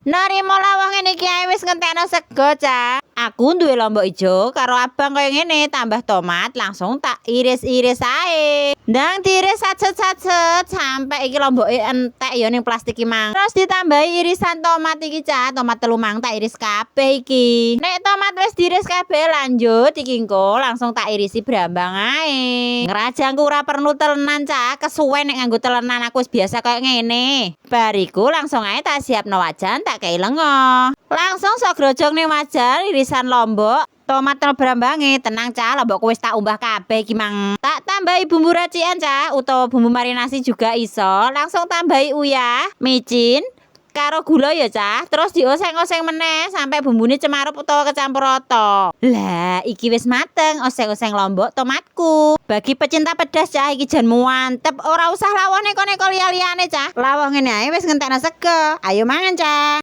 Nerimo lawuh ngene iki ae wis ngentekno sego, Cah. Aku duwe lombok ijo karo abang kaya ngene, tambah tomat, langsung tak iris-iris ae. Ndang diiris sacet-sacet sampai iki lomboke entek ya ning plastik iki mang. Terus ditambahi irisan tomat iki, Cah, tomat telu mang tak iris kabeh iki. Nek tomat wis diiris kabeh, lanjut iki engko langsung tak irisi brambang ae. Ngrajangku ora perlu telenan, Cah, kesuwen nek nganggo telenan, aku wis biasa kaya ngene. Bar iku langsung ae tak siapno wajan, tak kei lenga. Langsung sok grojong ning wajan irisan lombok, tomat karo brambange. Tenang, Cah, lombokku wis tak umbah kabeh iki mang. Tak tambahi bumbu racikan, Cah, utawa bumbu marinasi juga iso. Langsung tambahi uyah, micin, karo gula ya, Cah. Terus dioseng-oseng meneh sampai bumbune cemarup utawa kecampur rata. Lah, iki wis mateng oseng-oseng lombok tomatku. Bagi pecinta pedas, Cah, iki jan mantep. Ora usah lawuh neko-neko liya-liyane, Cah. Lawuh ngene ae wis ngentekno sego. Ayo mangan, Cah.